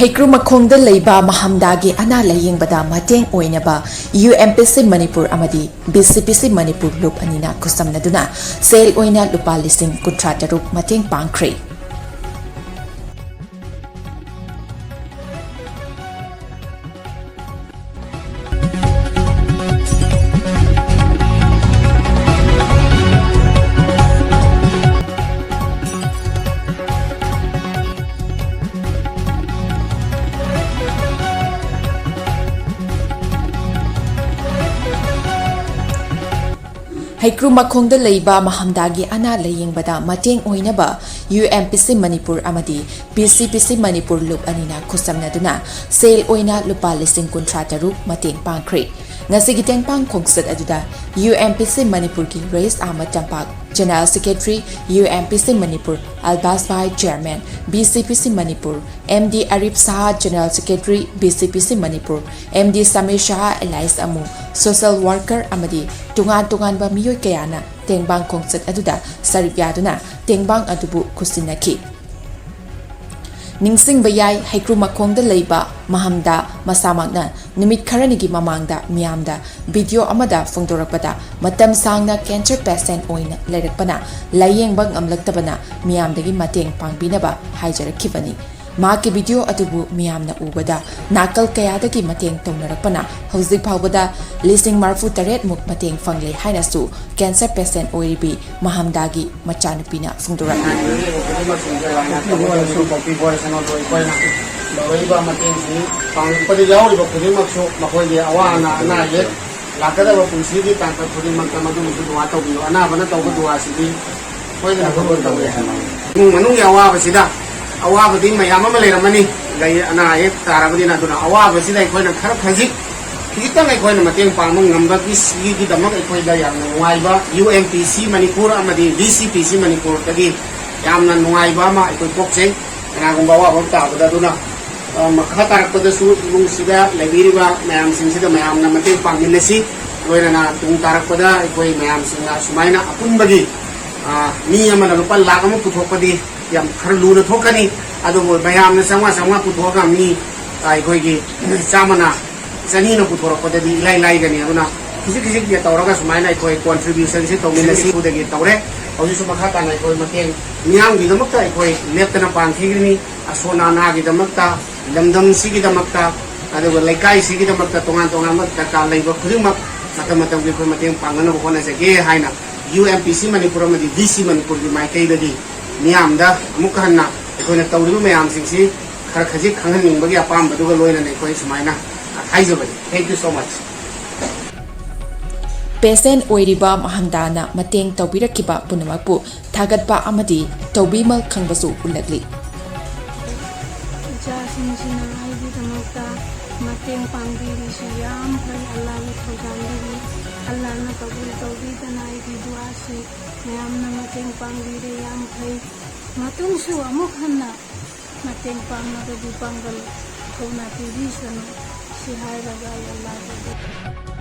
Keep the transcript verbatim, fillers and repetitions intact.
ꯍꯩꯀ꯭ꯔꯨ ꯃꯈꯣꯡꯗ ꯂꯩꯕ ꯃꯍꯝꯗꯥꯒꯤ ꯑꯅꯥ ꯂꯥꯌꯦꯡꯕꯗ ꯃꯇꯦꯡ ꯑꯣꯏꯅꯕ U M P C Manipur ꯑꯃꯗꯤ B C P C Manipur ꯂꯨꯞ ꯑꯅꯤꯅ ꯈꯨꯠꯁꯝꯅꯗꯨꯅ ꯁꯦꯜ ꯑꯣꯏꯅ ꯂꯨꯄꯥ ꯂꯤꯁꯤꯡ ꯀꯨꯟꯊ꯭ꯔꯥ ꯇꯔꯨꯛ ꯃꯇꯦꯡ ꯄꯥꯡꯈ꯭ꯔꯦ꯫ ꯍꯩꯀ꯭ꯔꯨ ꯃꯈꯣꯡꯗ ꯂꯩꯕ ꯃꯍꯝꯗꯥꯒꯤ ꯑꯅꯥ ꯂꯥꯌꯦꯡꯕꯗ ꯃꯇꯦꯡ ꯑꯣꯏꯅꯕ U M P C Manipur ꯑꯃꯗꯤ B C P C Manipur ꯂꯨꯞ ꯑꯅꯤꯅ ꯈꯨꯠꯁꯝꯅꯗꯨꯅ ꯁꯦꯜ ꯑꯣꯏꯅ ꯂꯨꯄꯥ ꯂꯤꯁꯤꯡ ꯀꯨꯟꯊ꯭ꯔꯥ ꯇꯔꯨꯛ ꯃꯇꯦꯡ ꯄꯥꯡꯈ꯭ꯔꯦ꯫ ꯉꯁꯤꯒꯤ ꯇꯦꯡꯄꯥꯡ ꯈꯣꯡꯆꯠ ꯑꯗꯨꯗ ꯌꯨ ꯑꯦꯝ ꯄꯤ ꯁꯤ ꯃꯅꯤꯄꯨꯔꯒꯤ Rais Ahmad Tampak, general secretary, U M P C Manipur Albas ꯚꯥꯏ, chairman, B C P C Manipur M D Arif Saha, general secretary, B C P C Manipur M D Samir Saha alias ꯑꯃꯨ, ꯁꯣꯁꯦꯜ ꯋꯥꯔꯀꯔ ꯑꯃꯗꯤ ꯇꯣꯉꯥꯟ ꯇꯣꯉꯥꯟꯕ ꯃꯤꯑꯣꯏ ꯀꯌꯥꯅ ꯇꯦꯡꯕꯥꯡ ꯈꯣꯡꯆꯠ ꯑꯗꯨꯗ ꯁꯔꯨꯛ ꯌꯥꯗꯨꯅ ꯇꯦꯡꯕꯥꯡ ꯑꯗꯨꯕꯨ ꯈꯨꯠꯁꯤꯟꯅꯈꯤ꯫ ꯅꯤꯡꯁꯤꯡꯕ ꯌꯥꯏ, ꯍꯩꯀ꯭ꯔꯨ ꯃꯈꯣꯡꯗ ꯂꯩꯕ ꯃꯍꯝꯗꯥ ꯃꯁꯥꯃꯛꯅ ꯅꯨꯃꯤꯠ ꯈꯔꯅꯤꯒꯤ ꯃꯃꯥꯡꯗ ꯃꯤꯌꯥꯝꯗ ꯚꯤꯗꯤꯑꯣ ꯑꯃꯗ ꯐꯣꯡꯗꯣꯔꯛꯄꯗ ꯃꯇꯝ ꯁꯥꯡꯅ ꯀꯦꯟꯁꯔ ꯄꯦꯁꯦꯟ ꯑꯣꯏꯅ ꯂꯩꯔꯛꯄꯅ ꯂꯥꯌꯦꯡꯕ ꯉꯝꯂꯛꯇꯕꯅ ꯃꯤꯌꯥꯝꯗꯒꯤ ꯃꯇꯦꯡ ꯄꯥꯡꯕꯤꯅꯕ ꯍꯥꯏꯖꯔꯛꯈꯤꯕꯅꯤ꯫ ꯃꯍꯥꯛꯀꯤ ꯚꯤꯗꯤꯑꯣ ꯑꯗꯨꯕꯨ ꯃꯤꯌꯥꯝꯅ ꯎꯕꯗ ꯅꯥꯀꯜ ꯀꯌꯥꯗꯒꯤ ꯃꯇꯦꯡ ꯇꯧꯅꯔꯛꯄꯅ ꯍꯧꯖꯤꯛ ꯐꯥꯎꯕꯗ ꯂꯤꯁꯤꯡ ꯃꯔꯤꯐꯨ ꯇꯔꯦꯠ ꯃꯨꯛ ꯃꯇꯦꯡ ꯐꯪꯂꯦ ꯍꯥꯏꯅꯁꯨ ꯀꯦꯟꯁꯔ ꯄꯦꯁꯦꯟ ꯑꯣꯏꯔꯤꯕꯤ ꯃꯍꯝꯗꯥꯒꯤ ꯃꯆꯥꯅꯨꯄꯤꯅ ꯐꯣꯡꯗꯣꯔꯛꯂꯤ꯫ ꯂꯧꯔꯛꯏꯕ ꯃꯇꯦꯡꯁꯤ ꯄꯥꯡꯂꯛꯄꯗ ꯌꯥꯎꯔꯤꯕ ꯈꯨꯗꯤꯡꯃꯛꯁꯨ ꯃꯈꯣꯏꯒꯤ ꯑꯋꯥ ꯑꯅꯥ, ꯑꯅꯥ ꯑꯌꯦꯛ ꯂꯥꯛꯀꯗꯕ ꯄꯨꯟꯁꯤꯒꯤ ꯇꯥꯡꯀꯛ ꯈꯨꯗꯤꯡꯃꯛꯇ ꯃꯗꯨꯃꯁꯨ ꯗꯨꯋꯥ ꯇꯧꯕꯤꯌꯨ꯫ ꯑꯅꯥꯕꯅ ꯇꯧꯕ ꯗꯨꯋꯥꯁꯤꯗꯤ ꯁꯣꯏꯗꯅ ꯐꯕ ꯇꯧꯋꯦ ꯍꯥꯏꯕ꯫ ꯏꯃꯨꯡ ꯃꯅꯨꯡꯒꯤ ꯑꯋꯥꯕꯁꯤꯗ, ꯑꯋꯥꯕꯗꯤ ꯃꯌꯥꯝ ꯑꯃ ꯂꯩꯔꯝꯃꯅꯤ, ꯂꯩ, ꯑꯅꯥ ꯑꯌꯦꯛ ꯇꯥꯔꯕꯅꯤꯅ, ꯑꯗꯨꯅ ꯑꯋꯥꯕꯁꯤꯗ ꯑꯩꯈꯣꯏꯅ ꯈꯔ ꯈꯖꯤꯛ, ꯈꯤꯖꯤꯛꯇꯪ ꯑꯩꯈꯣꯏꯅ ꯃꯇꯦꯡ ꯄꯥꯡꯕ ꯉꯝꯕꯒꯤ, ꯁꯤꯒꯤꯗꯃꯛ ꯑꯩꯈꯣꯏꯗ ꯌꯥꯝꯅ ꯅꯨꯡꯉꯥꯏꯕ U M P C Manipur ꯑꯃꯗꯤ ꯕꯤ ꯁꯤ ꯄꯤ ꯁꯤ ꯃꯅꯤꯄꯨꯔꯗꯒꯤ ꯌꯥꯝꯅ ꯅꯨꯡꯉꯥꯏꯕ ꯑꯃ ꯑꯩꯈꯣꯏ ꯄꯣꯛꯆꯩ꯫ ꯀꯅꯥꯒꯨꯝꯕ ꯑꯋꯥꯕ ꯑꯃ ꯇꯥꯕꯗ, ꯑꯗꯨꯅ, ꯑ, ꯃꯈꯥ ꯇꯥꯔꯛꯄꯗꯁꯨ ꯏꯃꯨꯡꯁꯤꯗ ꯂꯩꯕꯤꯔꯤꯕ ꯃꯌꯥꯝꯁꯤꯡꯁꯤꯗ ꯃꯌꯥꯝꯅ ꯃꯇꯦꯡ ꯄꯥꯡꯃꯤꯟꯅꯁꯤ꯫ ꯂꯣꯏꯅꯅ ꯇꯨꯡ ꯇꯥꯔꯛꯄꯗ ꯑꯩꯈꯣꯏ ꯃꯌꯥꯝꯁꯤꯡꯅ ꯁꯨꯃꯥꯏꯅ ꯑꯄꯨꯟꯕꯒꯤ, ꯑ, ꯃꯤ ꯑꯃꯅ ꯂꯨꯄꯥ ꯂꯥꯈ ꯑꯃ ꯄꯨꯊꯣꯛꯄꯗꯤ ꯌꯥꯝ ꯈꯔ ꯂꯨꯅ ꯊꯣꯛꯀꯅꯤ꯫ ꯑꯗꯨꯕꯨ ꯃꯌꯥꯝꯅ ꯆꯥꯝꯃꯉꯥ ꯆꯥꯝꯃꯉꯥ ꯄꯨꯊꯣꯛꯑꯒ ꯃꯤ, ꯑ, ꯑꯩꯈꯣꯏꯒꯤ ꯆꯥꯝꯃꯅ, ꯆꯅꯤꯅ ꯄꯨꯊꯣꯔꯛꯄꯗꯗꯤ ꯏꯂꯥꯏ ꯂꯥꯏꯒꯅꯤ꯫ ꯑꯗꯨꯅ ꯈꯤꯖꯤꯛ ꯈꯤꯖꯤꯛ ꯇꯧꯔꯒ ꯁꯨꯃꯥꯏꯅ ꯑꯩꯈꯣꯏ contributionꯁꯤ ꯇꯧꯃꯤꯟꯅꯁꯤ꯫ ꯑꯗꯨꯗꯒꯤ ꯇꯧꯔꯦ꯫ ꯍꯧꯖꯤꯛꯁꯨ ꯃꯈꯥ ꯇꯥꯅ ꯑꯩꯈꯣꯏ ꯃꯇꯦꯡ ꯃꯤꯌꯥꯝꯒꯤꯗꯃꯛꯇ ꯑꯩꯈꯣꯏ ꯂꯦꯞꯇꯅ ꯄꯥꯡꯈꯤꯒꯅꯤ꯫ ꯑꯁꯣꯟ ꯑꯅꯥꯒꯤꯗꯃꯛꯇ, ꯂꯝꯗꯝꯁꯤꯒꯤꯗꯃꯛꯇ, ꯑꯗꯨꯒ ꯂꯩꯀꯥꯏꯁꯤꯒꯤꯗꯃꯛꯇ ꯇꯣꯉꯥꯟ ꯇꯣꯉꯥꯟꯕ ꯗꯔꯀꯥꯔ ꯂꯩꯕ ꯈꯨꯗꯤꯡꯃꯛ ꯃꯇꯝ ꯃꯇꯝꯒꯤ ꯑꯩꯈꯣꯏ ꯃꯇꯦꯡ ꯄꯥꯡꯅꯅꯕ ꯍꯣꯠꯅꯖꯒꯦ ꯍꯥꯏꯅ UNPC ꯃꯅꯤꯄꯨꯔ ꯑꯃꯗꯤ VC ꯃꯅꯤꯄꯨꯔꯒꯤ ꯃꯥꯏꯀꯩꯗꯒꯤ ꯃꯤꯌꯥꯝꯗ ꯑꯃꯨꯛꯀ ꯍꯟꯅ ꯑꯩꯈꯣꯏꯅ ꯇꯧꯔꯤꯕ ꯃꯌꯥꯝꯁꯤꯡꯁꯤ ꯈꯔ ꯈꯖꯤꯛ ꯈꯪꯍꯟꯅꯤꯡꯕꯒꯤ ꯑꯄꯥꯝꯕꯗꯨꯒ ꯂꯣꯏꯅꯅ ꯑꯩꯈꯣꯏ ꯁꯨꯃꯥꯏꯅ ꯍꯥꯏꯖꯕꯅꯤ꯫ Thank you so much꯫ Patient ꯑꯣꯏꯔꯤꯕ ꯃꯍꯟꯗꯥꯅ ꯃꯇꯦꯡ ꯇꯧꯕꯤꯔꯛꯈꯤꯕ ꯄꯨꯝꯅꯃꯛꯄꯨ ꯊꯥꯒꯠꯄ ꯑꯃꯗꯤ ꯇꯧꯕꯤꯃꯜ ꯈꯪꯕꯁꯨ ꯎꯠꯂꯛꯂꯤ꯫ ꯏꯆꯥꯁꯤꯡꯁꯤꯅ ꯑꯩꯒꯤꯗꯃꯛꯇ ꯃꯇꯦꯡ ꯄꯥꯡꯕꯤꯔꯤꯁꯤ ꯌꯥꯝ ꯐꯩ꯫ ꯑꯜꯂꯥꯍꯒꯤ ꯊꯧꯖꯥꯜꯗꯒꯤ ꯑꯜꯂꯥꯍꯅ ꯀꯕꯨꯜ ꯇꯧꯕꯤꯗꯅ ꯑꯩꯒꯤ ꯗꯨꯋꯥꯁꯤ ꯃꯌꯥꯝꯅ ꯃꯇꯦꯡ ꯄꯥꯡꯕꯤꯔꯦ, ꯌꯥꯝ ꯐꯩ꯫ ꯃꯇꯨꯡꯁꯨ ꯑꯃꯨꯛ ꯍꯟꯅ ꯃꯇꯦꯡ ꯄꯥꯡꯅꯕꯒꯤ ꯄꯥꯡꯒꯜ ꯊꯧꯅꯥ ꯄꯤꯕꯤꯁꯅꯨ꯫ ꯁꯤ ꯍꯥꯏꯔꯒ ꯑꯩ ꯑꯜꯂꯥꯍꯗ